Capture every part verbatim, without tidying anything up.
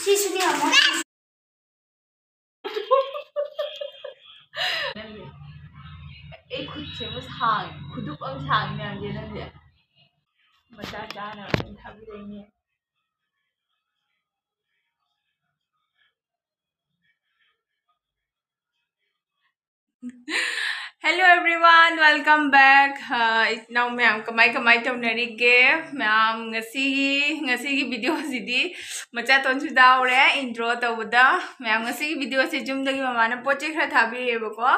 ꯁꯤꯁꯨꯅꯦ ꯑꯃ꯫ ꯅꯪꯗꯤ? ꯑꯩ ꯈꯨꯠꯁꯦ ꯑꯃ ꯁꯥꯡꯉꯦ, ꯈꯨꯗꯨꯞ ꯑꯃ ꯁꯥꯡꯉꯤ ꯃꯌꯥꯝꯁꯦ ꯅꯪꯗꯤ꯫ ꯃꯆꯥ ꯆꯥꯅꯕ ꯑꯗꯨꯝ ꯊꯥꯕꯤꯔꯛꯏꯅꯦ꯫ Hello everyone, welcome back. ꯑ, ꯏꯆꯤꯟ ꯏꯅꯥꯎ ꯃꯌꯥꯝ ꯀꯃꯥꯏ ꯀꯃꯥꯏ ꯇꯧꯅꯔꯤꯒꯦ? ꯃꯌꯥꯝ ꯉꯁꯤꯒꯤ, ꯉꯁꯤꯒꯤ videoꯁꯤꯗꯤ ꯃꯆꯥꯇꯣꯟꯁꯨ ꯌꯥꯎꯔꯦ intro ꯇꯧꯕꯗ꯫ ꯃꯌꯥꯝ ꯉꯁꯤꯒꯤ videoꯁꯦ ꯌꯨꯝꯗꯒꯤ ꯃꯃꯥꯅ ꯄꯣꯠ ꯆꯩ ꯈꯔ ꯊꯥꯕꯤꯔꯛꯑꯦꯕꯀꯣ꯫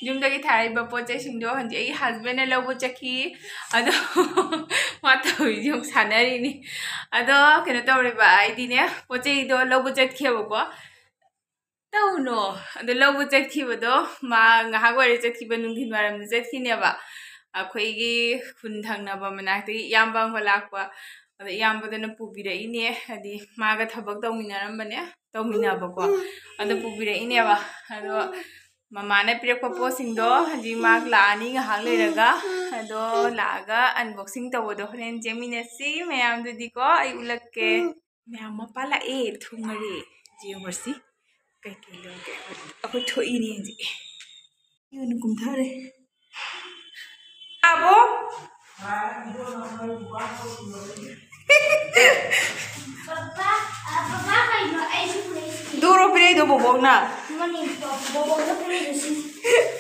ꯌꯨꯝꯗꯒꯤ ꯊꯥꯔꯛꯏꯕ ꯄꯣꯠ ꯆꯩꯁꯤꯡꯗꯣ ꯍꯧꯖꯤꯛ ꯑꯩꯒꯤ husbandꯅ ꯂꯧꯕ ꯆꯠꯈꯤ꯫ ꯑꯗꯣ ꯃꯥ ꯇꯧꯔꯤꯁꯦ ꯑꯃꯨꯛ ꯁꯥꯟꯅꯔꯤꯅꯤ꯫ ꯑꯗꯣ ꯀꯩꯅꯣ ꯇꯧꯔꯦꯕ, ꯑꯩꯗꯤꯅꯦ ꯄꯣꯠ ꯆꯩꯗꯣ ꯂꯧꯕ ꯆꯠꯈꯤꯑꯕꯀꯣ꯫ ꯇꯧꯅꯣ꯫ ꯑꯗꯣ ꯂꯧꯕ ꯆꯠꯈꯤꯕꯗꯣ, ꯃꯥ ꯉꯥꯏꯍꯥꯛ ꯑꯣꯏꯔꯦ ꯆꯠꯈꯤꯕ, ꯅꯨꯡꯊꯤꯜ ꯋꯥꯏꯔꯝꯗ ꯆꯠꯈꯤꯅꯦꯕ꯫ ꯑꯩꯈꯣꯏꯒꯤ ꯈꯨꯟ ꯊꯪꯅꯕ ꯃꯅꯥꯛꯇꯒꯤ ꯏꯌꯥꯝꯕ ꯑꯃꯒ ꯂꯥꯛꯄ꯫ ꯑꯗꯣ ꯏꯌꯥꯝꯕꯗꯨꯅ ꯄꯨꯕꯤꯔꯛꯏꯅꯦ, ꯍꯥꯏꯗꯤ ꯃꯥꯒ ꯊꯕꯛ ꯇꯧꯃꯤꯟꯅꯔꯝꯕꯅꯦ, ꯇꯧꯃꯤꯟꯅꯕꯀꯣ꯫ ꯑꯗꯣ ꯄꯨꯕꯤꯔꯛꯏꯅꯦꯕ꯫ ꯑꯗꯣ ꯃꯃꯥꯅ ꯄꯤꯔꯛꯄ ꯄꯣꯠꯁꯤꯡꯗꯣ ꯍꯧꯖꯤꯛ ꯃꯥ ꯂꯥꯛꯑꯅꯤ ꯉꯥꯏꯍꯥꯛ ꯂꯩꯔꯒ꯫ ꯑꯗꯣ ꯂꯥꯛꯑꯒ unboxing ꯇꯧꯕꯗꯣ ꯍꯣꯔꯦꯟ ꯌꯦꯡꯃꯤꯟꯅꯁꯤ ꯃꯌꯥꯝꯗꯨꯗꯤꯀꯣ, ꯑꯩ ꯎꯠꯂꯛꯀꯦ꯫ ꯃꯌꯥꯝ ꯃꯄꯥ ꯂꯥꯛꯑꯦ, ꯊꯨꯡꯉꯔꯦ꯫ ꯌꯦꯡꯉꯨꯔꯁꯤ ꯀꯩꯀꯩ ꯂꯩꯒꯦ꯫ ꯑꯩꯈꯣꯏ ꯊꯣꯛꯏꯅꯦ ꯍꯧꯖꯤꯛ꯫ ꯌꯨꯝ ꯀꯨꯝꯊꯔꯦ꯫ ꯑꯕꯣ? ꯄꯄꯥ, ꯑ, ꯄꯄꯥ ꯀꯩꯅꯣ ꯑꯩꯁꯨ ꯄꯨꯔꯛꯏꯁꯤꯗꯤ꯫ ꯗꯨꯔꯣ ꯄꯤꯔꯛꯏꯗꯣ ꯕꯣꯕꯣꯛꯅ? ꯃꯥꯅꯦ, ꯕꯣꯕꯣꯛꯅ ꯄꯤꯔꯛꯏꯗꯣ ꯁꯤ꯫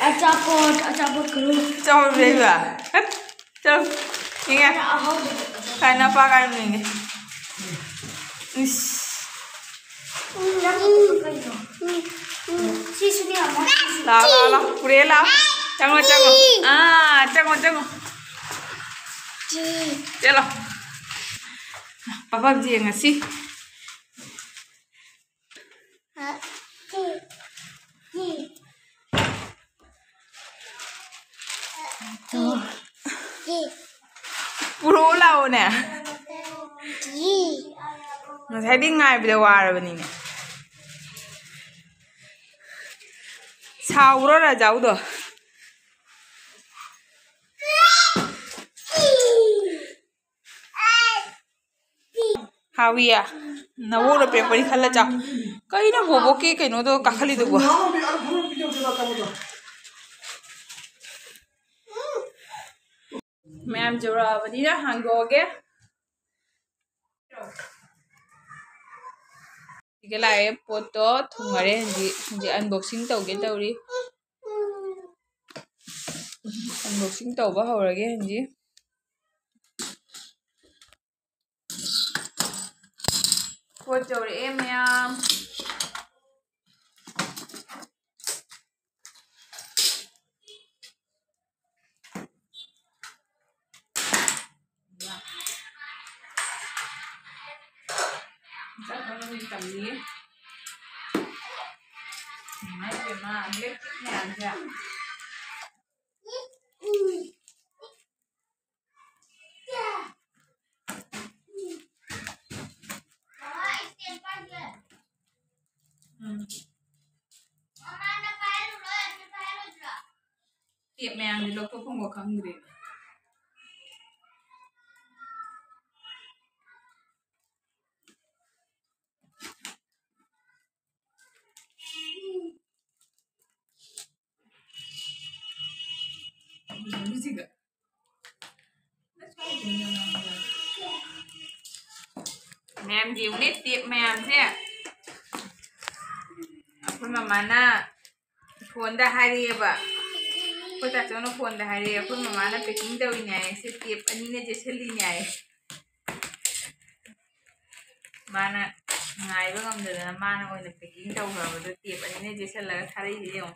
ꯑꯆꯥꯄꯣꯠ, ꯑꯆꯥꯄꯣꯠ ꯈꯔ꯫ ꯑꯆꯥꯄꯣꯠ ꯄꯤꯔꯛꯏꯕ? ꯍꯠ, ꯆꯠꯂꯣ꯫ ꯌꯦꯡꯉꯦ꯫ ꯈꯔ ꯑꯍꯥꯎꯕꯗꯣ꯫ ꯀꯥꯏ ꯅꯄꯥ ꯀꯥꯏ ꯌꯦꯡꯉꯦ꯫ ꯏꯁ꯫ ꯎꯝ, ꯅꯪ ꯀꯩꯅꯣ? ꯁꯤꯁꯨꯅꯦ, ꯑꯃ꯫ ꯂꯥꯛꯑꯣ, ꯂꯥꯛꯑꯣ, ꯂꯥꯛꯑꯣ꯫ ꯄꯨꯔꯦ ꯂꯥꯛꯑꯣ꯫ ꯆꯪꯉꯣ, ꯆꯪꯉꯣ꯫ ꯑꯥ, ꯆꯪꯉꯣ, ꯆꯪꯉꯣ꯫ ꯆꯠꯂꯣ꯫ ꯄꯥꯄꯥꯕꯨꯗꯤ ꯌꯦꯡꯉꯁꯤ꯫ ꯄꯨꯔꯛꯑꯣ ꯂꯥꯛꯑꯣꯅꯦ꯫ ꯉꯁꯥꯏꯗꯤ ꯉꯥꯏꯕꯗ ꯋꯥꯔꯕꯅꯤꯅꯦ꯫ ꯁꯥꯎꯕ꯭ꯔꯣ ꯔꯥꯖꯥꯎꯗꯣ? ꯍꯥꯎꯏꯌꯦ꯫ ꯅꯋꯣꯛꯅ ꯄꯤꯔꯛꯄꯅꯤ ꯈꯜꯂ ꯆꯥꯎ꯫ ꯀꯩꯅꯣ ꯕꯣꯕꯣꯛꯀꯤ ꯀꯩꯅꯣꯗꯣ ꯀꯥꯈꯠꯂꯤꯗꯨꯕꯣ? ꯃꯌꯥꯝ ꯌꯧꯔꯛꯑꯕꯅꯤꯅ ꯍꯥꯡꯗꯣꯛꯑꯒꯦ꯫ ꯁꯤꯒ ꯂꯥꯛꯑꯦ, ꯄꯣꯠꯇꯣ ꯊꯨꯡꯉꯔꯦ꯫ ꯍꯧꯖꯤꯛ ꯍꯧꯖꯤꯛ unboxing ꯇꯧꯒꯦ ꯇꯧꯔꯤ꯫ Unboxing ꯇꯧꯕ ꯍꯧꯔꯒꯦ ꯍꯧꯖꯤꯛ꯫ ꯄꯣꯠ ꯌꯧꯔꯛꯑꯦ ꯃꯌꯥꯝ꯫ ꯃꯆꯥ ꯈꯔ ꯇꯝꯕꯤꯌꯦ꯫ ꯏꯃꯥꯏ ꯄꯦꯝꯃ, black ꯇꯤꯛ ꯃꯌꯥꯝꯁꯦ꯫ ꯎꯝ꯫ Tape ꯃꯌꯥꯝꯗꯤ ꯂꯧꯊꯣꯛꯐꯝꯒ ꯈꯪꯗ꯭ꯔꯦ꯫ ꯃꯌꯥꯝ ꯌꯦꯡꯉꯨꯅꯦ, tape ꯃꯌꯥꯝꯁꯦ꯫ ꯑꯩꯈꯣꯏ ꯃꯃꯥꯅ phoneꯗ ꯍꯥꯏꯔꯛꯑꯦꯕ, ꯑꯩꯈꯣꯏ ꯇꯥꯆꯧꯅ phoneꯗ ꯍꯥꯏꯔꯛꯑꯦ, ꯑꯩꯈꯣꯏ ꯃꯃꯥꯅ packing ꯇꯧꯔꯤꯅꯦ ꯍꯥꯏꯌꯦ, ꯁꯤ tape ꯑꯅꯤꯅ ꯆꯦꯠꯁꯤꯜꯂꯤꯅꯦ ꯍꯥꯏꯌꯦ꯫ ꯃꯥꯅ ꯉꯥꯏꯕ ꯉꯝꯗꯗꯅ ꯃꯥꯅ ꯑꯣꯏꯅ packing ꯇꯧꯈ꯭ꯔꯕꯗꯣ tape ꯑꯅꯤꯅ ꯆꯦꯠꯁꯤꯜꯂꯒ ꯊꯥꯔꯛꯏꯁꯦ ꯌꯦꯡꯉꯣ꯫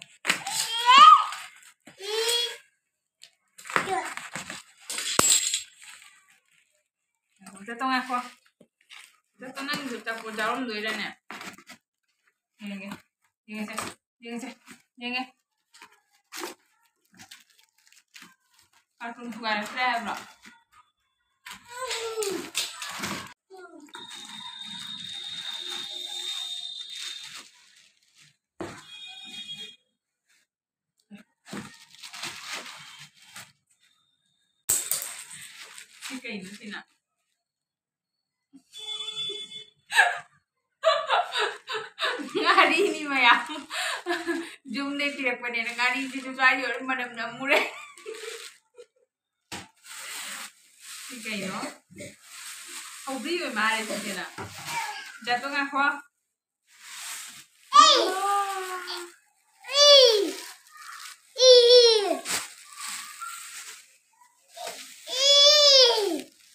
ꯉꯥꯏꯈꯣ, ꯆꯠꯇꯣ ꯉꯥꯏꯈꯣ꯫ ꯆꯠꯇꯣ, ꯅꯪꯁꯨ ꯆꯥꯄꯣꯠ ꯆꯥꯔꯝꯗꯣꯏꯔꯅꯦ? ꯌꯦꯡꯒꯦ, ꯌꯦꯡꯒꯦ, ꯌꯦꯡꯒꯦ, ꯌꯦꯡꯒꯦ꯫ Carton ꯊꯨꯒꯥꯏꯔꯛꯇ꯭ꯔꯦ ꯍꯥꯏꯕ꯭ꯔꯣ? ꯁꯤ ꯀꯩꯅꯣ ꯁꯤꯅ? ꯌꯨꯝꯗꯩ ꯊꯤꯔꯛꯄꯅꯦꯅ ꯉꯥꯔꯤꯁꯤꯁꯨ ꯁ꯭ꯋꯥꯏꯗ ꯑꯗꯨꯝ ꯃꯅꯝ ꯅꯝꯃꯨꯔꯦ꯫ ꯁꯤ ꯀꯩꯅꯣ? ꯁꯧꯒ꯭ꯔꯤ ꯑꯣꯏ ꯃꯥꯜꯂꯦ ꯁꯤꯁꯤꯅ꯫ ꯖꯥꯇꯣꯟ ꯉꯥꯏꯈꯣ꯫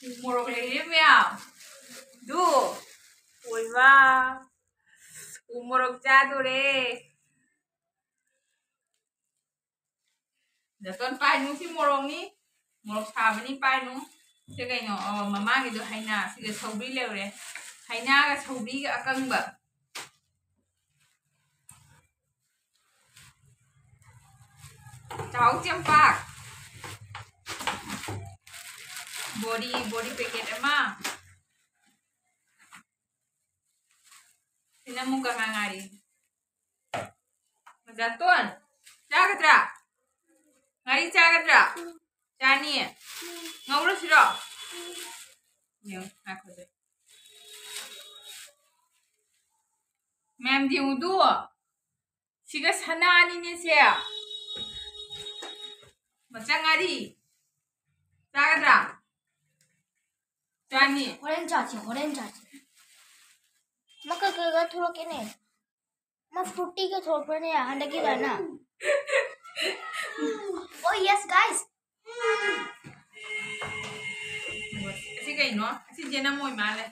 ꯎ ꯃꯣꯔꯣꯛ ꯂꯩꯔꯦ ꯃꯌꯥꯝ꯫ ꯗꯨ꯫ ꯑꯣꯏꯃꯥ꯫ ꯎ ꯃꯣꯔꯣꯛ ꯆꯥꯗꯣꯔꯦ꯫ ꯖꯥꯇꯣꯟ ꯄꯥꯏꯅꯨ, ꯁꯤ ꯃꯣꯔꯣꯛꯅꯤ꯫ ꯃꯣꯔꯣꯛ ꯁꯥꯕꯅꯤ, ꯄꯥꯏꯅꯨ꯫ ꯁꯤ ꯀꯩꯅꯣ? ꯑꯣ, ꯃꯃꯥꯡꯒꯤꯗꯣ ꯍꯩꯅꯥ꯫ ꯁꯤꯒ ꯁꯧꯒ꯭ꯔꯤ ꯂꯩꯔꯦ꯫ ꯍꯩꯅꯥꯒ ꯁꯧꯒ꯭ꯔꯤꯒ ꯑꯀꯪꯕ꯫ ꯆꯥꯎ ꯆꯦꯝꯄꯥꯛ꯫ ꯕꯣꯔꯤ, ꯕꯣꯔꯤ packet ꯑꯃ꯫ ꯁꯤꯅ ꯑꯃꯨꯛ ꯀꯪꯂꯥ ꯉꯥꯔꯤ꯫ ꯃꯖꯥꯇꯣꯟ, ꯆꯥꯒꯗ꯭ꯔꯥ? ꯉꯥꯔꯤ ꯆꯥꯒꯗ꯭ꯔꯥ? ꯆꯥꯅꯤ? ꯉꯧꯔꯁꯤꯔꯣ? ꯌꯦꯡꯉꯨ, ꯉꯥꯏꯈꯣꯁꯦ꯫ ꯃꯌꯥꯝ ꯌꯦꯡꯉꯨꯗꯨ꯫ ꯁꯤꯒ ꯁꯅꯥꯅꯤꯅꯦ ꯁꯦ꯫ ꯃꯆꯥ ꯉꯥꯔꯤ꯫ ꯆꯥꯒꯗ꯭ꯔꯥ? ꯆꯥꯅꯤ꯫ ꯍꯣꯔꯦꯟ ꯆꯥꯁꯦ, ꯍꯣꯔꯦꯟ ꯆꯥꯁꯦ꯫ ꯃꯥ ꯀꯩ ꯀꯩꯒ ꯊꯣꯛꯂꯛꯀꯦꯅꯦ? ꯃꯥ Frootyꯒ ꯊꯣꯛꯂꯛꯄ꯭ꯔꯅꯦ ꯍꯟꯗꯛꯀꯤ ꯒꯥꯅ? Oh, yes, guys. ꯑꯁꯤ ꯀꯩꯅꯣ? ꯑꯁꯤ ꯖꯦꯅꯝ ꯑꯣꯏ ꯃꯥꯜꯂꯦ꯫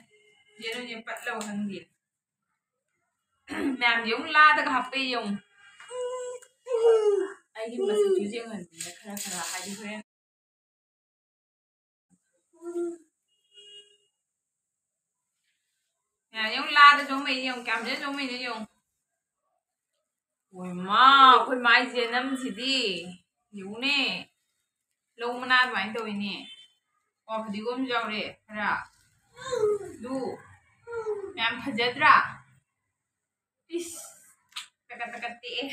ꯖꯦꯅꯝꯁꯦ ꯄꯠꯂꯕ ꯈꯪꯗꯦ꯫ ꯃꯌꯥꯝ ꯌꯦꯡꯉꯨ, ꯂꯥꯗꯒ ꯍꯥꯞꯄꯦ ꯌꯦꯡꯉꯨ꯫ ꯑꯩꯒꯤ ꯃꯆꯨꯁꯦ ꯌꯦꯡꯍꯟꯕꯤꯌꯨ ꯈꯔ ꯈꯔ, ꯍꯥꯏꯗꯤ ꯍꯣꯔꯦꯟ꯫ ꯌꯥꯔꯦ, ꯌꯦꯡꯉꯨ, ꯂꯥꯗ ꯆꯣꯡꯉꯛꯏ ꯌꯦꯡꯉꯨ, ꯀꯌꯥꯝ ꯐꯖꯅ ꯆꯣꯡꯉꯛꯏꯅꯣ ꯌꯦꯡꯉꯨ꯫ ꯍꯣꯏ ꯃꯥ, ꯑꯩꯈꯣꯏ ꯃꯥꯏ ꯖꯦꯅꯝꯁꯤꯗꯤ ꯌꯦꯡꯉꯨꯅꯦ, ꯂꯧ ꯃꯅꯥ ꯑꯗꯨꯃꯥꯏꯅ ꯇꯧꯋꯤꯅꯦ꯫ ꯑꯣ, ꯐꯗꯤꯒꯣꯝꯁꯨ ꯌꯥꯎꯔꯦ ꯈꯔ꯫ ꯑꯗꯨ ꯌꯥꯝ ꯐꯖꯗ꯭ꯔꯥ? ꯏꯁ, ꯇꯀꯠ ꯇꯀꯠ ꯇꯦꯛꯑꯦ꯫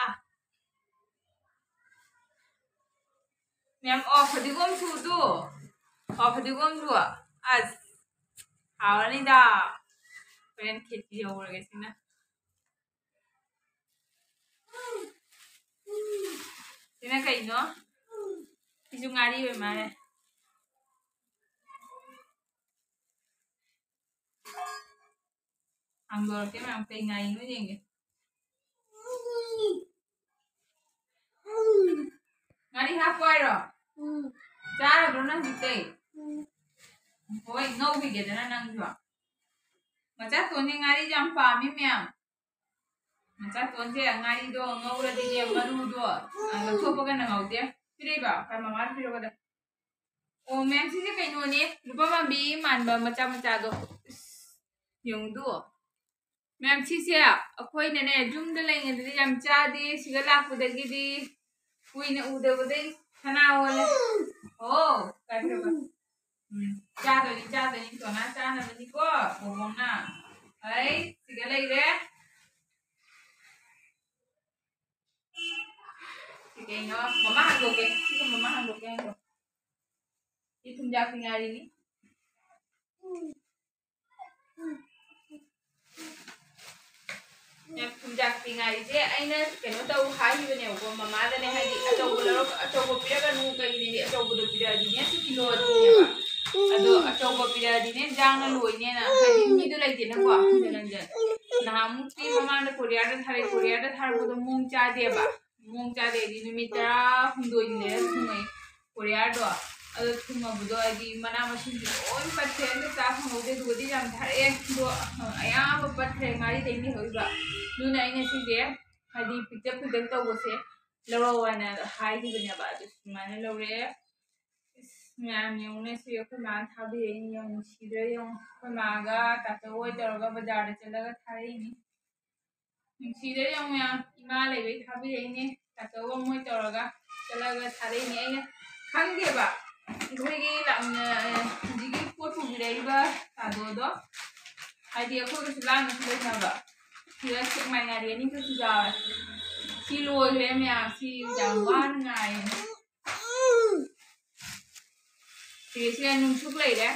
ꯑꯥ꯫ ꯃꯌꯥꯝ, ꯑꯣ, ꯐꯗꯤꯒꯣꯝ ꯁꯨꯗꯨ꯫ ꯑꯣ, ꯐꯗꯤꯒꯣꯝ ꯁꯨ꯫ ꯑꯁ, ꯍꯥꯎꯔꯅꯤꯗ꯫ ꯍꯣꯔꯦꯟ ꯈꯦꯆꯤ ꯍꯧꯔꯒꯦ ꯁꯤꯅ꯫ ꯁꯤꯅ ꯀꯩꯅꯣ? ꯁꯤꯁꯨ ꯉꯥꯔꯤ ꯑꯣꯏ ꯃꯥꯜꯂꯦ꯫ ꯍꯥꯡꯗꯣꯔꯛꯀꯦ ꯃꯌꯥꯝ, ꯀꯩ ꯉꯥꯔꯤꯅꯣ ꯌꯦꯡꯒꯦ꯫ ꯉꯥꯔꯤ ꯍꯥꯞꯄꯣ ꯍꯥꯏꯔꯣ? ꯆꯥꯔꯕ꯭ꯔꯣ ꯅꯪ ꯍꯧꯖꯤꯛꯇꯩ? ꯍꯣꯏ, ꯉꯧꯈꯤꯒꯦꯗꯅ ꯅꯪꯁꯨ꯫ ꯃꯆꯥꯇꯣꯟꯗꯤ ꯉꯥꯔꯤ ꯌꯥꯝ ꯄꯥꯝꯃꯤ ꯃꯌꯥꯝ꯫ ꯃꯆꯥꯇꯣꯟꯁꯦ ꯉꯥꯔꯤꯗꯣ ꯉꯧꯔꯗꯤꯅꯦ, ꯃꯔꯨꯗꯣ, ꯑ, ꯂꯧꯊꯣꯛꯄꯒ ꯅꯪꯍꯧꯗꯦ꯫ ꯄꯤꯔꯛꯏꯕ? ꯀ-, ꯃꯃꯥꯅ ꯄꯤꯔꯛꯄꯗ꯫ ꯑꯣ, ꯃꯌꯥꯝ, ꯁꯤꯁꯦ ꯀꯩꯅꯣꯅꯦ, ꯂꯨꯄꯥ ꯃꯥꯟꯕꯤ ꯃꯥꯟꯕ ꯃꯆꯥ ꯃꯆꯥꯗꯣ꯫ ꯏꯁ, ꯌꯦꯡꯉꯨꯗꯨ꯫ ꯃꯌꯥꯝ, ꯁꯤꯁꯦ ꯑꯩꯈꯣꯏꯅꯅꯦ, ꯌꯨꯝꯗ ꯂꯩꯉꯩꯗꯗꯤ ꯌꯥꯝ ꯆꯥꯗꯦ, ꯁꯤꯗ ꯂꯥꯛꯄꯗꯒꯤꯗꯤ ꯀꯨꯏꯅ ꯎꯗꯕꯗꯩ ꯁꯅꯥ ꯑꯣꯜꯂꯦ꯫ ꯑꯣ, ꯀꯥꯏ ꯇꯧꯕ? ꯎꯝ, ꯆꯥꯗꯣꯏꯅꯤ, ꯆꯥꯗꯣꯏꯅꯤ, ꯇꯣꯅꯥ ꯆꯥꯅꯕꯅꯤꯀꯣ, ꯕꯣꯕꯣꯛꯅ꯫ ꯑꯩ ꯁꯤꯗ ꯂꯩꯔꯦ꯫ ꯁꯤ ꯀꯩꯅꯣ? ꯃꯃꯥ ꯍꯥꯡꯗꯣꯛꯀꯦ꯫ ꯁꯤꯒ ꯃꯃꯥ ꯍꯥꯡꯗꯣꯛꯀꯦ ꯍꯥꯏꯗꯣ꯫ ꯁꯤ ꯊꯨꯝꯖꯥꯛꯄꯤ ꯉꯥꯔꯤꯅꯤ꯫ ꯊꯨꯝꯖꯥꯛꯄꯤ ꯉꯥꯔꯤꯁꯦ ꯑꯩꯅ ꯀꯩꯅꯣ ꯇꯧ ꯍꯥꯏꯈꯤꯕꯅꯦꯕꯀꯣ, ꯃꯃꯥꯗꯅꯦ, ꯍꯥꯏꯗꯤ ꯑꯆꯧꯕ ꯂꯧꯔꯒ, ꯑꯆꯧꯕ ꯄꯤꯔꯒꯅꯨ, ꯀꯩꯒꯤꯅꯦꯗꯤ ꯑꯆꯧꯕꯗꯣ ꯄꯤꯔꯛꯑꯗꯤꯅꯦ ꯁꯤ ꯀꯤꯂꯣ ꯑꯗꯨꯅꯦꯕ꯫ ꯑꯗꯣ ꯑꯆꯧꯕ ꯄꯤꯔꯛꯑꯗꯤꯅꯦ ꯏꯟꯖꯥꯡꯅ ꯂꯣꯏꯅꯦꯅ, ꯍꯥꯏꯗꯤ ꯃꯤꯗꯣ ꯂꯩꯇꯦꯅꯀꯣ, ꯍꯟꯖꯟ ꯍꯟꯖꯟ꯫ ꯅꯍꯥꯟꯃꯨꯛꯇꯤ ꯃꯃꯥꯡꯗ ꯀꯣꯔꯤꯌꯥꯗ ꯊꯥꯔꯛꯑꯦ, ꯀꯣꯔꯤꯌꯥꯗ ꯊꯥꯔꯛꯄꯗꯣ ꯃꯑꯣꯡ ꯆꯥꯗꯦꯕ꯫ ꯃꯑꯣꯡ ꯆꯥꯗꯦ ꯍꯥꯏꯗꯤ ꯅꯨꯃꯤꯠ ꯇꯔꯥꯍꯨꯝꯗꯣꯏꯅꯤ ꯂꯩꯔ ꯊꯨꯡꯉꯛꯑꯦ ꯀꯣꯔꯤꯌꯥꯗꯣ꯫ ꯑꯗꯣ ꯊꯨꯡꯉꯕꯗꯣ ꯍꯥꯏꯗꯤ ꯃꯅꯥ ꯃꯁꯤꯡꯁꯨ ꯂꯣꯏ ꯄꯠꯈ꯭ꯔꯦ, ꯑꯝꯇ ꯆꯥ ꯐꯪꯍꯧꯗꯦ꯫ ꯑꯗꯨꯒꯗꯤ ꯌꯥꯝ ꯊꯥꯔꯛꯑꯦ, ꯑꯗꯣ ꯑꯌꯥꯝꯕ ꯄꯠꯈ꯭ꯔꯦ, ꯉꯥꯔꯤꯗꯩ ꯂꯩꯍꯧꯔꯤꯕ꯫ ꯑꯗꯨꯅ ꯑꯩꯅ ꯁꯤꯁꯦ ꯍꯥꯏꯗꯤ ꯄꯤꯛꯇꯛ ꯄꯤꯛꯇꯛ ꯇꯧꯕꯁꯦ ꯂꯧꯔꯛꯑꯣ ꯍꯥꯏꯅ ꯍꯥꯏꯈꯤꯕꯅꯦꯕ꯫ ꯑꯗꯨ ꯁꯨꯃꯥꯏꯅ ꯂꯧꯔꯛꯑꯦ꯫ ꯏꯁ, ꯃꯌꯥꯝ ꯌꯦꯡꯉꯨꯅꯦ, ꯁꯤ ꯑꯩꯈꯣꯏ ꯃꯥꯅ ꯊꯥꯕꯤꯔꯛꯏꯅꯦ, ꯌꯥꯝ ꯅꯨꯡꯁꯤꯗ꯭ꯔꯥ ꯌꯦꯡꯉꯣ꯫ ꯑꯩꯈꯣꯏ ꯃꯥꯒ ꯇꯥꯆꯧ ꯍꯣꯏ ꯇꯧꯔꯒ ꯕꯖꯥꯔꯗ ꯆꯠꯂꯒ ꯊꯥꯔꯛꯏꯅꯤ꯫ ꯅꯨꯡꯁꯤꯗ꯭ꯔꯥ ꯌꯦꯡꯉꯣ ꯃꯌꯥꯝ, ꯏꯃꯥ ꯂꯩꯕꯩ ꯊꯥꯕꯤꯔꯛꯏꯅꯦ, ꯇꯥꯆꯧꯒ ꯃꯣꯏ ꯇꯧꯔꯒ ꯆꯠꯂꯒ ꯊꯥꯔꯛꯏꯅꯦ꯫ ꯑꯩꯅ ꯈꯪꯗꯦꯕ, ꯑꯩꯈꯣꯏꯒꯤ ꯂꯥꯛꯃꯤꯟꯅ-, ꯍꯧꯖꯤꯛꯀꯤ ꯄꯣꯠ ꯄꯨꯕꯤꯔꯛꯏꯕ ꯇꯥꯗꯣꯗꯣ, ꯍꯥꯏꯗꯤ ꯑꯩꯈꯣꯏꯒꯁꯨ ꯂꯥꯞꯅꯁꯨ ꯂꯩꯅꯕ, ꯁꯤꯗ ꯁꯦꯛꯃꯥꯏ ꯉꯥꯔꯤ ꯑꯅꯤꯈꯛꯁꯨ ꯌꯥꯎꯔꯦ꯫ ꯁꯤ ꯂꯣꯏꯈ꯭ꯔꯦ ꯃꯌꯥꯝ, ꯁꯤ ꯌꯥꯝ ꯋꯥꯅ ꯉꯥꯏꯔꯤꯅꯦ꯫ ꯁꯤꯁꯤꯅ ꯅꯨꯡꯁꯨꯛ ꯂꯩꯔꯦ꯫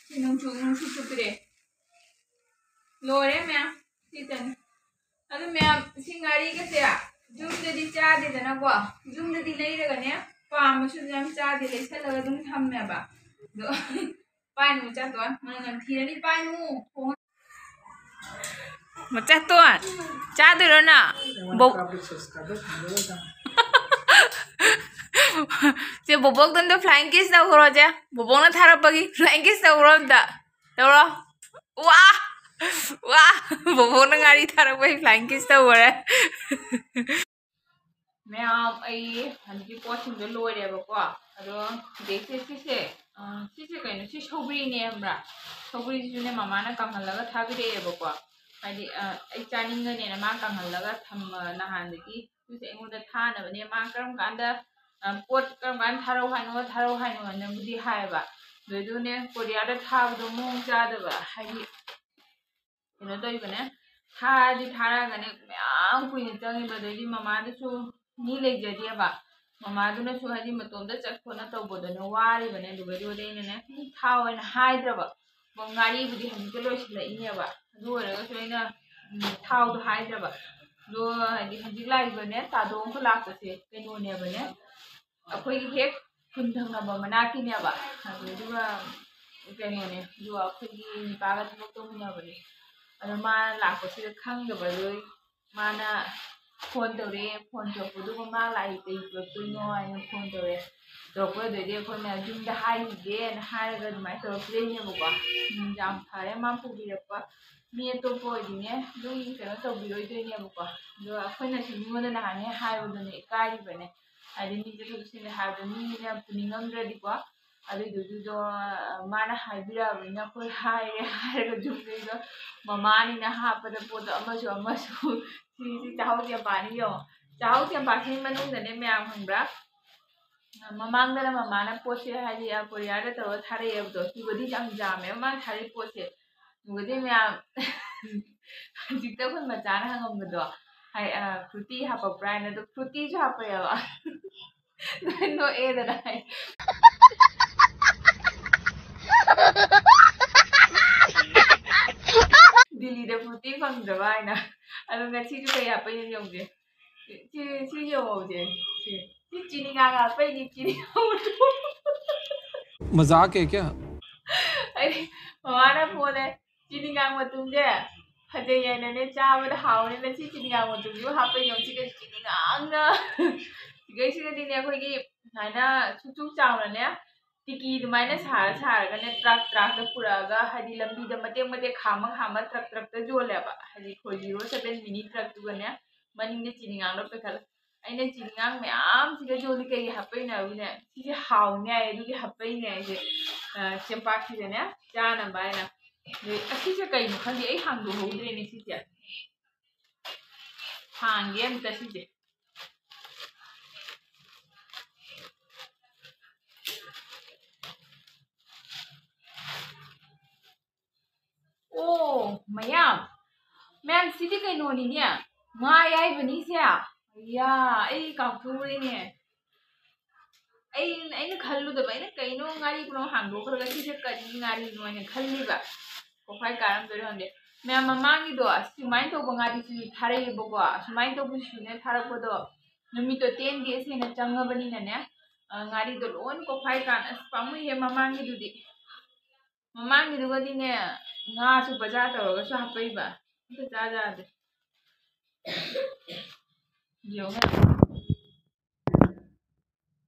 ꯁꯤ ꯅꯨꯡꯁꯨꯛ, ꯅꯨꯡꯁꯨꯛꯁꯨ ꯄꯤꯔꯛꯑꯦ꯫ ꯂꯣꯏꯔꯦ ꯃꯌꯥꯝ꯫ ꯁꯤꯇꯅꯤ꯫ ꯑꯗꯨ ꯃꯌꯥꯝ, ꯁꯤ ꯉꯥꯔꯤꯒꯁꯦ ꯌꯨꯝꯗꯗꯤ ꯆꯥꯗꯦꯗꯅꯀꯣ꯫ ꯌꯨꯝꯗꯗꯤ ꯂꯩꯔꯒꯅꯦ, ꯄꯥꯝꯃꯁꯨ ꯌꯥꯝ ꯆꯥꯗꯦ, ꯂꯩꯁꯜꯂꯒ ꯑꯗꯨꯝ ꯊꯝꯃꯦꯕ꯫ ꯑꯗꯣ ꯄꯥꯏꯅꯨ ꯆꯥꯇꯣꯟ, ꯃꯅꯝ ꯅꯝꯊꯤꯔꯅꯤ, ꯄꯥꯏꯅꯨ꯫ ꯃꯆꯥꯇꯣꯟ, ꯆꯥꯗꯣꯏꯔꯣ ꯅꯪ? ꯕꯣ-, ꯁꯦ, ꯕꯣꯕꯣꯛꯇꯣ ꯑꯝꯇ flying kiss ꯇꯧꯈ꯭ꯔꯣ, ꯁꯦ꯫ ꯕꯣꯕꯣꯛꯅ ꯊꯥꯔꯛꯄꯒꯤ flying kiss ꯇꯧꯈ꯭ꯔꯣ ꯑꯝꯇ꯫ ꯇꯧꯔꯣ꯫ ꯋꯥ! ꯋꯥ! ꯕꯣꯕꯣꯛꯅ ꯉꯥꯔꯤ ꯊꯥꯔꯛꯄꯒꯤ flying kiss ꯇꯧꯈ꯭ꯔꯦ꯫ ꯃꯌꯥꯝ, ꯑꯩ ꯍꯧꯖꯤꯛꯀꯤ ꯄꯣꯠꯁꯤꯡꯗꯣ ꯂꯣꯏꯔꯦꯕꯀꯣ꯫ ꯑꯗꯣ ꯁꯤꯗꯩꯁꯦ ꯁꯤꯁꯦ, ꯑ, ꯁꯤꯁꯦ ꯀꯩꯅꯣ? ꯁꯤ ꯁꯧꯒ꯭ꯔꯤꯅꯦ, ꯈꯪꯕ꯭ꯔꯥ? ꯁꯧꯒ꯭ꯔꯤꯁꯤꯁꯨꯅꯦ, ꯃꯃꯥꯅ ꯀꯪꯍꯜꯂꯒ ꯊꯥꯕꯤꯔꯛꯑꯦꯕꯀꯣ꯫ ꯍꯥꯏꯗꯤ, ꯑ, ꯑꯩ ꯆꯥꯅꯤꯡꯒꯅꯦꯅ ꯃꯥ ꯀꯪꯍꯜꯂꯒ ꯊꯝꯃ ꯅꯍꯥꯟꯗꯒꯤ꯫ ꯁꯤꯁꯦ ꯑꯩꯉꯣꯟꯗ ꯊꯥꯅꯕꯅꯦ꯫ ꯃꯥ ꯀꯔꯝ ꯀꯥꯟꯗ, ꯑ, ꯄꯣꯠ ꯀꯔꯝ ꯀꯥꯟꯗ ꯊꯥꯔꯛꯎ ꯍꯥꯏꯅꯣ, ꯊꯥꯔꯛꯎ ꯍꯥꯏꯅꯣ ꯍꯥꯏꯅꯕꯨꯗꯤ ꯍꯥꯏꯌꯦꯕ꯫ ꯑꯗꯨꯗꯨꯅꯦ, ꯀꯣꯔꯤꯌꯥꯗ ꯊꯥꯕꯗꯣ ꯃꯑꯣꯡ ꯆꯥꯗꯕ, ꯍꯥꯏꯗꯤ, ꯀꯩꯅꯣ ꯇꯧꯔꯤꯕꯅꯦ, ꯊꯥꯗꯤ ꯊꯥꯔꯛꯑꯒꯅꯦ, ꯃꯌꯥꯝ ꯀꯨꯏꯅ ꯆꯪꯉꯤꯕ꯫ ꯑꯗꯩꯗꯤ ꯃꯃꯥꯗꯨꯁꯨ ꯃꯤ ꯂꯩꯖꯗꯦꯕ꯫ ꯃꯃꯥꯗꯨꯅꯁꯨ ꯍꯥꯏꯗꯤ ꯃꯇꯣꯝꯇ ꯆꯠ ꯈꯣꯠꯅ ꯇꯧꯕꯗꯨꯅ ꯋꯥꯔꯤꯕꯅꯦ꯫ ꯑꯗꯨꯒꯗꯤ ꯑꯩꯅꯅꯦ, ꯊꯥꯎ ꯑꯣꯏꯅ ꯍꯥꯏꯗ꯭ꯔꯕ꯫ ꯉꯥꯔꯤꯕꯨꯗꯤ ꯍꯧꯖꯤꯛꯇ ꯂꯣꯏꯁꯤꯜꯂꯛꯏꯅꯦꯕ꯫ ꯑꯗꯨ ꯑꯣꯏꯔꯒꯁꯨ ꯑꯩꯅ, ꯎꯝ, ꯊꯥꯎꯗꯣ ꯍꯥꯏꯗ꯭ꯔꯕ꯫ ꯑꯗꯣ ꯍꯥꯏꯗꯤ ꯍꯧꯖꯤꯛ ꯂꯥꯛꯏꯕꯅꯦ, ꯇꯥꯗꯣ ꯑꯃꯈꯛ ꯂꯥꯛꯄꯁꯦ ꯀꯩꯅꯣꯅꯦꯕꯅꯦ, ꯑꯩꯈꯣꯏꯒꯤ ꯍꯦꯛ ꯈꯨꯟ ꯊꯪꯅꯕ ꯃꯅꯥꯛꯀꯤꯅꯦꯕ꯫ ꯑꯗꯨꯗꯨꯒ ꯀꯩꯅꯣꯅꯦ, ꯑꯗꯨꯒ ꯑꯩꯈꯣꯏꯒꯤ ꯅꯤꯄꯥꯒ ꯊꯕꯛ ꯇꯧꯃꯤꯟꯅꯕꯅꯦ꯫ ꯑꯗꯣ ꯃꯥ ꯂꯥꯛꯄꯁꯤꯗ ꯈꯪꯗꯕ, ꯑꯗꯨ ꯃꯥꯅ ꯐꯣꯟ ꯇꯧꯔꯛꯑꯦ꯫ ꯐꯣꯟ ꯇꯧꯔꯛꯄꯗꯨꯒ ꯃꯥ ꯂꯥꯛꯏ ꯀꯩ ꯄꯨꯔꯛꯇꯣꯏꯅꯣ ꯍꯥꯏꯅ ꯐꯣꯟ ꯇꯧꯔꯛꯑꯦ꯫ ꯇꯧꯔꯛꯄꯗꯩꯗꯤ ꯑꯩꯈꯣꯏꯅ ꯌꯨꯝꯗ ꯍꯥꯏꯈꯤꯒꯦꯅ ꯍꯥꯏꯔꯒ ꯑꯗꯨꯃꯥꯏꯅ ꯇꯧꯔꯛꯇ꯭ꯔꯤꯅꯦꯕꯀꯣ꯫ ꯎꯝ, ꯌꯥꯝ ꯐꯔꯦ ꯃꯥ ꯄꯨꯕꯤꯔꯛꯄ꯫ ꯃꯤ ꯑꯇꯣꯞꯄ ꯑꯣꯏꯗꯤꯅꯦ ꯑꯗꯨꯝ ꯀꯩꯅꯣ ꯇꯧꯕꯤꯔꯣꯏꯗꯣꯏꯅꯦꯕꯀꯣ꯫ ꯑꯗꯣ ꯑꯩꯈꯣꯏꯅꯁꯨ ꯃꯤꯉꯣꯟꯗ ꯅꯍꯥꯟꯉꯩ ꯍꯥꯏꯕꯗꯨꯅꯦ ꯏꯀꯥꯏꯔꯤꯕꯅꯦ꯫ ꯍꯥꯏꯗꯤ ꯃꯤ ꯆꯠꯊꯣꯛ ꯆꯠꯁꯤꯟꯗ ꯍꯥꯏꯕꯗꯣ ꯃꯤꯅ ꯄꯨꯅꯤꯡꯉꯝꯗ꯭ꯔꯗꯤꯀꯣ꯫ ꯑꯗꯨꯏꯗꯨꯒꯤꯗꯣ, ꯑ, ꯃꯥꯅ ꯍꯥꯏꯕꯤꯔꯛꯑꯕꯅꯤꯅ ꯑꯩꯈꯣꯏ ꯍꯥꯏꯔꯦ꯫ ꯍꯥꯏꯔꯒ ꯌꯨꯝꯗꯩꯗꯣ ꯃꯃꯥꯅꯤꯅ ꯍꯥꯞꯄꯗ ꯄꯣꯠꯇꯣ ꯑꯃꯁꯨ ꯑꯃꯁꯨ ꯁꯤ, ꯁꯤ ꯆꯥꯍꯧ ꯆꯦꯝꯄꯥꯅꯤ ꯌꯦꯡꯉꯣ꯫ ꯆꯥꯍꯧ ꯆꯦꯝꯄꯥꯁꯤꯒꯤ ꯃꯅꯨꯡꯗꯅꯦ ꯃꯌꯥꯝ ꯈꯪꯕ꯭ꯔꯥ? ꯃꯃꯥꯡꯗꯅ ꯃꯃꯥꯅ ꯄꯣꯠꯁꯦ ꯍꯥꯏꯗꯤ, ꯑ, ꯀꯣꯔꯤꯌꯔꯗ ꯇꯧꯔꯒ ꯊꯥꯔꯛꯑꯦꯕꯗꯣ, ꯁꯤꯕꯨꯗꯤ ꯌꯥꯝ ꯌꯥꯝꯃꯦꯕ ꯃꯥꯅ ꯊꯥꯔꯛꯏ ꯄꯣꯠꯁꯦ꯫ ꯑꯗꯨꯒꯗꯤ ꯃꯌꯥꯝ ꯍꯧꯖꯤꯛꯇ ꯑꯩꯈꯣꯏ ꯃꯆꯥꯅ ꯍꯪꯉꯝꯕꯗꯣ, ꯍꯥꯏ, ꯑ, ꯐ꯭ꯔꯨꯇꯤ ꯍꯥꯞꯄꯛꯄ꯭ꯔꯥ ꯍꯥꯏꯅ, ꯑꯗꯣ ꯐ꯭ꯔꯨꯇꯤꯁꯨ ꯍꯥꯞꯄꯛꯑꯦꯕ꯫ ꯅꯣꯏ ꯅꯣꯛꯑꯦꯗꯅ ꯍꯥꯏ꯫ ꯗꯤꯜꯂꯤ ꯑꯗꯣ ꯉꯁꯤꯁꯨ ꯀꯩ ꯍꯥꯞꯄꯩꯅꯣ ꯌꯦꯡꯉꯨꯁꯦ꯫ ꯁꯤ, ꯁꯤ ꯌꯦꯡꯉꯧꯁꯦ꯫ ꯁꯤ, ꯁꯤ ꯆꯤꯅꯤ ꯉꯥꯡ ꯍꯥꯞꯄꯩꯅꯤ, ꯆꯤꯅꯤ ꯉꯥꯡ꯫ ꯃꯖꯥꯛ ꯍꯦ ꯀꯌꯥ? ꯑꯩꯗꯤ ꯃꯃꯥꯅ ꯐꯣꯟꯅꯦ, ꯆꯤꯅꯤ ꯉꯥꯡ ꯃꯇꯨꯝꯁꯦ ꯐꯖꯩ ꯍꯥꯏꯅꯅꯦ, ꯆꯥꯕꯗ ꯍꯥꯎꯅꯦꯅ ꯁꯤ ꯆꯤꯅꯤ ꯉꯥꯡ ꯃꯇꯨꯝꯁꯤꯕꯨ ꯍꯥꯞꯄꯩꯅꯦ꯫ ꯁꯤꯒ ꯆꯤꯅꯤ ꯉꯥꯡꯅ꯫ ꯁꯤꯒꯩꯁꯤꯒꯗꯤꯅꯦ ꯑꯩꯈꯣꯏꯒꯤ ꯁꯨꯃꯥꯏꯅ ꯁꯨꯛ ꯁꯨꯛ ꯆꯥꯎꯅꯅꯦ ꯇꯤꯀꯤ ꯑꯗꯨꯃꯥꯏꯅ ꯁꯥꯔ ꯁꯥꯔꯒꯅꯦ ꯇ꯭ꯔꯥꯛ ꯇ꯭ꯔꯥꯛꯇ ꯄꯨꯔꯛꯑꯒ, ꯍꯥꯏꯗꯤ ꯂꯝꯕꯤꯗ ꯃꯇꯦꯛ ꯃꯇꯦꯛ ꯈꯥꯝꯃ ꯈꯥꯝꯃ ꯇ꯭ꯔꯛ ꯇ꯭ꯔꯛꯇ ꯌꯣꯜꯂꯦꯕ꯫ ꯍꯥꯏꯗꯤ four zero seven ꯃꯤꯅꯤ ꯇ꯭ꯔꯛꯇꯨꯒꯅꯦ ꯃꯅꯤꯡꯗ ꯆꯤꯅꯤ ꯉꯥꯡꯗꯣ ꯄꯨꯈꯠꯂ꯫ ꯑꯩꯅ ꯆꯤꯅꯤ ꯉꯥꯡ ꯃꯌꯥꯝꯁꯤꯒ ꯌꯣꯜꯂꯤ ꯀꯩꯒꯤ ꯍꯥꯞꯄꯛꯏꯅꯣ ꯍꯥꯏꯕꯨꯅꯦ, ꯁꯤꯁꯦ ꯍꯥꯎꯅꯤ ꯍꯥꯏ ꯑꯗꯨꯒꯤ ꯍꯥꯞꯄꯛꯏꯅꯦ ꯑꯩꯁꯦ꯫ ꯑ, ꯆꯦꯡꯄꯥꯛꯁꯤꯗꯅꯦ ꯆꯥꯅꯕ ꯍꯥꯏꯅ꯫ ꯑꯗꯩ ꯑꯁꯤꯁꯦ ꯀꯩꯅꯣ ꯈꯪꯗꯦ, ꯑꯩ ꯍꯥꯡꯗꯣꯛꯍꯧꯗ꯭ꯔꯦꯅꯦ ꯁꯤꯁꯦ꯫ ꯍꯥꯡꯒꯦ ꯑꯝꯇ ꯁꯤꯁꯦ꯫ ꯑꯣ, ꯃꯌꯥꯝ꯫ ꯃꯌꯥꯝ, ꯁꯤꯗꯤ ꯀꯩꯅꯣꯅꯤꯅꯦ꯫ ꯉꯥ ꯑꯌꯥꯏꯕꯅꯤ ꯁꯦ꯫ ꯑꯌꯥ, ꯑꯩ ꯀꯥꯎꯊꯣꯛꯎꯔꯦꯅꯦ꯫ ꯑꯩ, ꯑꯩꯅ ꯈꯜꯂꯨꯗꯕ, ꯑꯩꯅ ꯀꯩꯅꯣ ꯉꯥꯔꯤ ꯄꯨꯔꯥ ꯍꯥꯡꯗꯣꯛꯈ꯭ꯔꯒ ꯁꯤꯁꯦ ꯀꯔꯤ ꯉꯥꯔꯤꯅꯣ ꯍꯥꯏꯅ ꯈꯜꯂꯤꯕ꯫ ꯀꯣꯛꯐꯥꯏ ꯀꯥꯔꯝꯗꯣꯏꯔ ꯈꯪꯗꯦ꯫ ꯃꯌꯥꯝ, ꯃꯃꯥꯡꯒꯤꯗꯣ ꯑꯁꯨꯃꯥꯏꯅ ꯇꯧꯕ ꯉꯥꯔꯤꯁꯤꯁꯨ ꯊꯥꯔꯛꯑꯦꯕꯀꯣ꯫ ꯑꯁꯨꯃꯥꯏꯅ ꯇꯧꯕꯁꯤꯁꯨꯅꯦ ꯊꯥꯔꯛꯄꯗꯣ ꯅꯨꯃꯤꯠꯇꯣ ten days ꯍꯦꯟꯅ ꯆꯪꯉꯕꯅꯤꯅꯅꯦ, ꯑ, ꯉꯥꯔꯤꯗꯣ ꯂꯣꯏꯅ ꯀꯣꯛꯐꯥꯏ ꯀꯥꯟ-, ꯑꯁ, ꯄꯥꯝꯃꯨꯏꯍꯦ ꯃꯃꯥꯡꯒꯤꯗꯨꯗꯤ꯫ ꯃꯃꯥꯡꯒꯤꯗꯨꯒꯗꯤꯅꯦ, ꯉꯥꯁꯨ ꯕꯖꯥꯔ ꯇꯧꯔꯒꯁꯨ ꯍꯥꯞꯄꯛꯏꯕ꯫ ꯑꯝꯇ ꯆꯥ ꯌꯥꯗꯦ꯫ ꯌꯦꯡꯉꯨꯅꯦ꯫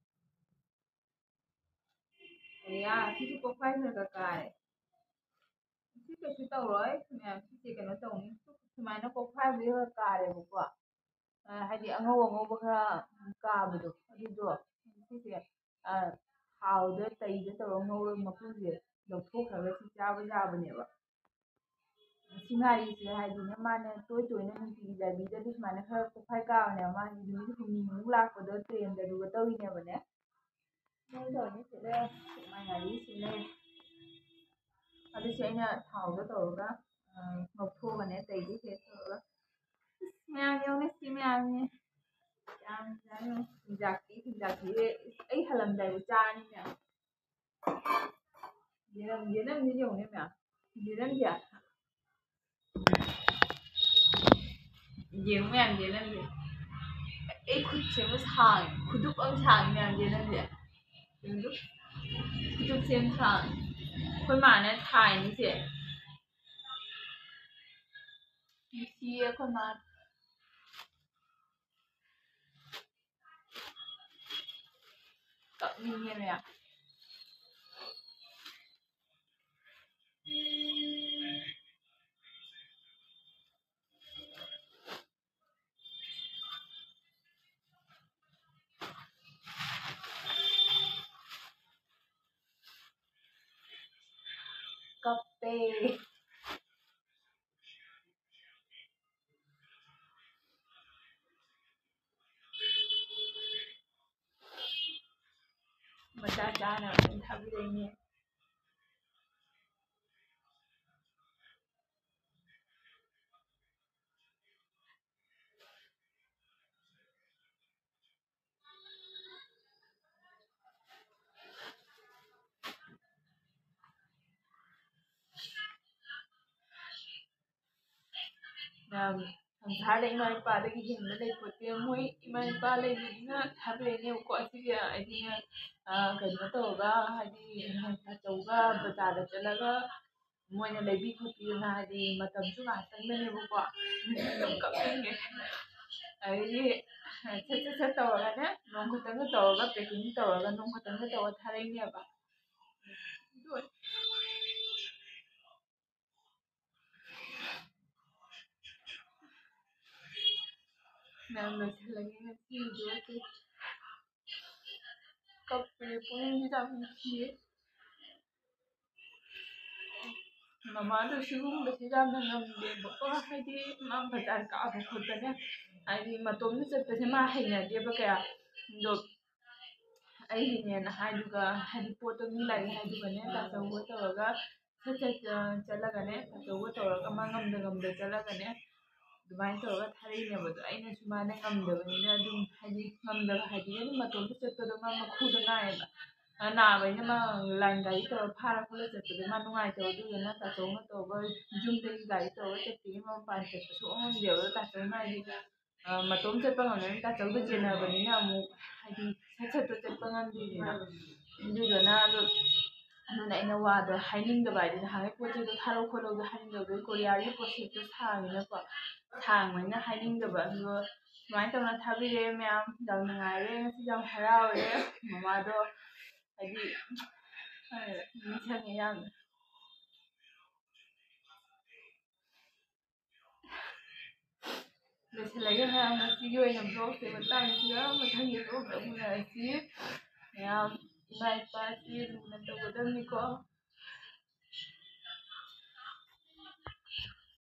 ꯑꯌꯥ, ꯁꯤꯁꯨ ꯀꯣꯛꯐꯥꯏ ꯈꯔ ꯈꯔ ꯀꯥꯔꯦ꯫ ꯁꯤ ꯀꯩꯁꯨ ꯇꯧꯔꯣꯏ ꯃꯌꯥꯝ, ꯁꯤꯁꯦ ꯀꯩꯅꯣ ꯇꯧꯅꯤ꯫ ꯁꯨꯃꯥꯏꯅ ꯀꯣꯛꯐꯥꯏꯕꯨꯗꯤ ꯈꯔ ꯀꯥꯔꯦꯕꯀꯣ꯫ ꯑ, ꯍꯥꯏꯗꯤ ꯑꯉꯧ ꯑꯉꯧꯕ ꯈꯔ ꯀꯥꯕꯗꯣ, ꯑꯗꯨꯗꯣ ꯁꯤꯁꯦ, ꯑ, ꯊꯥꯎꯗ ꯇꯩꯗ ꯇꯧꯔꯒ ꯉꯧꯔꯒ ꯃꯀꯨꯁꯦ ꯂꯧꯊꯣꯛꯈ꯭ꯔꯒ ꯁꯤ ꯆꯥꯕ ꯌꯥꯕꯅꯦꯕ꯫ ꯁꯤ ꯉꯥꯔꯤꯁꯦ ꯍꯥꯏꯗꯤꯅꯦ, ꯃꯥꯅ ꯇꯣꯏ ꯇꯣꯏꯅ ꯅꯨꯡꯇꯤꯒꯤ ꯆꯥꯕꯤꯗꯗꯤ ꯁꯨꯃꯥꯏꯅ ꯈꯔ ꯀꯣꯛꯐꯥꯏ ꯀꯥꯕꯅꯦꯕ꯫ ꯃꯥꯒꯤ ꯅꯨꯃꯤꯠ ꯍꯨꯝꯅꯤꯃꯨꯛ ꯂꯥꯛꯄꯗꯣ ꯇ꯭ꯔꯦꯟꯗ ꯑꯗꯨꯒ ꯇꯧꯔꯤꯅꯦꯕꯅꯦ꯫ ꯁꯨꯃꯥꯏꯅ ꯇꯧꯔꯅꯤ, ꯁꯤ ꯂꯩꯔꯦ꯫ ꯃꯥꯏ ꯉꯥꯔꯤ ꯁꯤ ꯂꯩꯔꯦ꯫ ꯑꯗꯨꯁꯨ ꯑꯩꯅ ꯊꯥꯎꯗ ꯇꯧꯔꯒ, ꯑ, ꯉꯧꯊꯣꯛꯑꯒꯅꯦ, ꯑꯇꯩꯗꯤ ꯍꯦꯛ ꯇꯧꯔꯒ꯫ ꯑꯁ, ꯃꯌꯥꯝ ꯌꯦꯡꯉꯨꯅꯦ, ꯁꯤ ꯃꯌꯥꯝꯁꯦ꯫ ꯌꯥꯝ ꯌꯥꯝ ꯌꯦꯡꯉꯨ꯫ ꯆꯤꯟꯖꯥꯛꯇꯤ, ꯆꯤꯟꯖꯥꯛꯇꯤ ꯑꯩ ꯍꯜꯂꯝꯗꯥꯏꯗ ꯆꯥꯔꯅꯤ ꯃꯌꯥꯝ꯫ ꯌꯦꯔꯝ, ꯌꯦꯔꯝꯁꯦ ꯌꯦꯡꯉꯨꯅꯦ ꯃꯌꯥꯝ꯫ ꯌꯦꯔꯝꯁꯦ꯫ ꯌꯦꯡꯉꯨ ꯃꯌꯥꯝꯁꯦ ꯅꯪꯁꯦ꯫ ꯑꯩ ꯈꯨꯠꯁꯦ ꯑꯃ ꯁꯥꯡꯉꯦ, ꯈꯨꯗꯨꯞ ꯑꯃ ꯁꯥꯡꯉꯦ ꯃꯌꯥꯝꯁꯦ ꯅꯪꯁꯦ꯫ ꯈꯨꯗꯨꯞ, ꯈꯨꯗꯨꯞꯁꯦ ꯑꯃ ꯁꯥꯡꯉꯦ꯫ ꯑꯩꯈꯣꯏ ꯃꯥꯅ ꯊꯥꯏꯅꯤꯁꯦ꯫ ꯅꯨꯡꯁꯤꯌꯦ ꯑꯩꯈꯣꯏ ꯃꯥ꯫ ꯀꯞꯅꯤꯡꯉꯦ ꯃꯌꯥꯝ꯫ ꯀꯞꯄꯦ꯫ ꯃꯆꯥ ꯆꯥꯅꯕ ꯑꯗꯨꯝ ꯊꯥꯕꯤꯔꯛꯏꯅꯦ꯫ ꯌꯥꯝ ꯁꯪꯁꯥꯔꯗ ꯏꯃꯥ ꯏꯄꯥꯗꯒꯤ ꯍꯦꯟꯕ ꯂꯩꯄꯣꯠꯇꯦ꯫ ꯃꯣꯏ ꯏꯃꯥ ꯏꯄꯥ ꯂꯩꯕꯅꯤꯅ ꯊꯥꯕꯤꯔꯛꯏꯅꯦꯕꯀꯣ꯫ ꯑꯁꯤꯁꯦ ꯑꯩꯗꯤꯅꯦ, ꯑ, ꯀꯩꯅꯣ ꯇꯧꯔꯒ, ꯍꯥꯏꯗꯤ, ꯇꯥꯆꯧꯒ ꯕꯖꯥꯔꯗ ꯆꯠꯂꯒ ꯃꯣꯏꯅ ꯂꯩꯕꯤ ꯈꯣꯠꯄꯤꯗꯅ, ꯍꯥꯏꯗꯤ, ꯃꯇꯝꯁꯨ ꯉꯥꯏꯍꯥꯛꯇꯪꯗꯅꯦꯕꯀꯣ꯫ ꯑꯗꯨꯝ ꯀꯞꯅꯤꯡꯉꯦ꯫ ꯑꯗꯒꯤ ꯁꯠ ꯁꯠ ꯁꯠ ꯇꯧꯔꯒꯅꯦ, ꯅꯣꯡ ꯈꯛꯇꯪꯒ ꯇꯧꯔꯒ, packing ꯇꯧꯔꯒ, ꯅꯣꯡ ꯈꯛꯇꯪꯒ ꯇꯧꯔꯒ ꯊꯥꯔꯛꯏꯅꯦꯕ꯫ ꯃꯌꯥꯝ ꯂꯣꯏꯁꯤꯜꯂꯒꯦ ꯉꯁꯤ video ꯁꯦ꯫ ꯀꯞꯄꯦ, ꯄꯨꯛꯅꯤꯡꯁꯦ ꯌꯥꯝ ꯅꯨꯡꯁꯤꯌꯦ꯫ ꯃꯃꯥꯗꯣ ꯁꯤꯒꯨꯝꯕꯁꯦ ꯌꯥꯝꯅ ꯉꯝꯗꯦꯕꯀꯣ, ꯍꯥꯏꯗꯤ ꯃꯥ ꯕꯖꯥꯔ ꯀꯥꯕ ꯈꯣꯠꯄꯅꯦ, ꯍꯥꯏꯗꯤ ꯃꯇꯣꯝꯇ ꯆꯠꯄꯁꯦ ꯃꯥ ꯍꯩꯅꯗꯦꯕ ꯀꯌꯥ꯫ ꯑꯗꯣ ꯑꯩꯒꯤꯅꯦꯅ ꯍꯥꯏꯗꯨꯒ, ꯍꯥꯏꯗꯤ ꯄꯣꯠꯇꯣ ꯃꯤ ꯂꯥꯛꯑꯦ ꯍꯥꯏꯗꯨꯒꯅꯦ, ꯇꯥꯆꯧꯒ ꯇꯧꯔꯒ ꯁꯠ ꯁꯠ, ꯑ, ꯆꯠꯂꯒꯅꯦ, ꯇꯥꯆꯧꯒ ꯇꯧꯔꯒ ꯃꯥ ꯉꯝꯗ ꯉꯝꯗ ꯆꯠꯂꯒꯅꯦ, ꯑꯗꯨꯃꯥꯏꯅ ꯇꯧꯔꯒ ꯊꯥꯔꯛꯏꯅꯦꯕ꯫ ꯑꯗꯣ ꯑꯩꯅꯁꯨ ꯃꯥꯅ ꯉꯝꯗꯕꯅꯤꯅ ꯑꯗꯨꯝ, ꯍꯥꯏꯗꯤ ꯉꯝꯗꯕ ꯍꯥꯏꯗꯤ ꯑꯗꯨꯝ ꯃꯇꯣꯝꯇ ꯆꯠꯄꯗꯣ ꯃꯥ ꯃꯈꯨꯗ ꯅꯥꯏꯌꯦꯕ꯫ ꯅꯥꯕꯅꯤꯅ ꯃꯥ ꯂꯥꯏꯟ ꯒꯥꯔꯤ ꯇꯧꯔ ꯐꯥꯔ ꯈꯣꯠꯂ ꯆꯠꯄꯗꯣ ꯃꯥ ꯅꯨꯡꯉꯥꯏꯇꯕ, ꯑꯗꯨꯗꯨꯅ ꯇꯥꯆꯧꯅ ꯇꯧꯕ ꯌꯨꯝꯗꯒꯤ ꯒꯥꯔꯤ ꯇꯧꯔ ꯆꯠꯄꯒꯤ ꯃꯥ ꯃꯄꯥꯟ ꯆꯠꯄ ꯁꯨꯡꯉꯝ ꯉꯝꯗꯦꯕ꯫ ꯑꯗꯣ ꯇꯥꯆꯧꯅ ꯍꯥꯏꯗꯤ ꯃꯇꯣꯝ ꯆꯠꯄ ꯉꯝꯗꯕꯅꯤꯅ ꯇꯥꯆꯧꯗ ꯆꯦꯟꯅꯕꯅꯤꯅ ꯑꯃꯨꯛ ꯍꯥꯏꯗꯤ ꯁꯠ ꯁꯠꯇꯣ ꯆꯠꯄ ꯉꯝꯗꯦꯗꯅ꯫ ꯑꯗꯨꯗꯨꯅ ꯑꯗꯨ ꯑꯗꯨꯅ ꯑꯩꯅ ꯋꯥꯗꯣ ꯍꯥꯏꯅꯤꯡꯗꯕ ꯍꯥꯏꯗꯤ ꯅꯍꯥꯟꯒꯩ ꯄꯣꯠ ꯆꯩꯗꯣ ꯊꯥꯔꯛ ꯈꯣꯠꯂꯛꯗꯣ ꯍꯥꯏꯅꯤꯡꯗꯕꯗꯣ ꯀꯣꯔꯤꯌꯥꯒꯤ ꯄ꯭ꯔꯣꯁꯦꯁꯇꯣ ꯁꯥꯡꯉꯤꯅꯀꯣ, ꯁꯥꯡꯕꯅꯤꯅ ꯍꯥꯏꯅꯤꯡꯗꯕ꯫ ꯑꯗꯣ ꯁꯨꯃꯥꯏꯅ ꯇꯧꯅ ꯊꯥꯕꯤꯔꯛꯑꯦ ꯃꯌꯥꯝ, ꯌꯥꯝ ꯅꯨꯡꯉꯥꯏꯔꯦ ꯉꯁꯤ, ꯌꯥꯝ ꯍꯔꯥꯎꯔꯦ꯫ ꯃꯃꯥꯗꯣ ꯍꯥꯏꯗꯤ ꯅꯤꯡꯁꯤꯡꯉꯦ ꯌꯥꯝꯅ꯫ ꯂꯣꯏꯁꯤꯜꯂꯒꯦ ꯃꯌꯥꯝ, ꯉꯁꯤꯒꯤ ꯑꯣꯏꯅ ꯕ꯭ꯂꯣꯛꯁꯦ ꯃꯇꯥꯡꯁꯤꯗ, ꯃꯊꯪꯒꯤ ꯕ꯭ꯂꯣꯛꯇ ꯑꯃꯨꯛ ꯎꯅꯔꯁꯤ꯫ ꯃꯌꯥꯝ ꯏꯃꯥ ꯏꯄꯥꯁꯤ ꯂꯨꯅ ꯇꯧꯒꯗꯕꯅꯤꯀꯣ꯫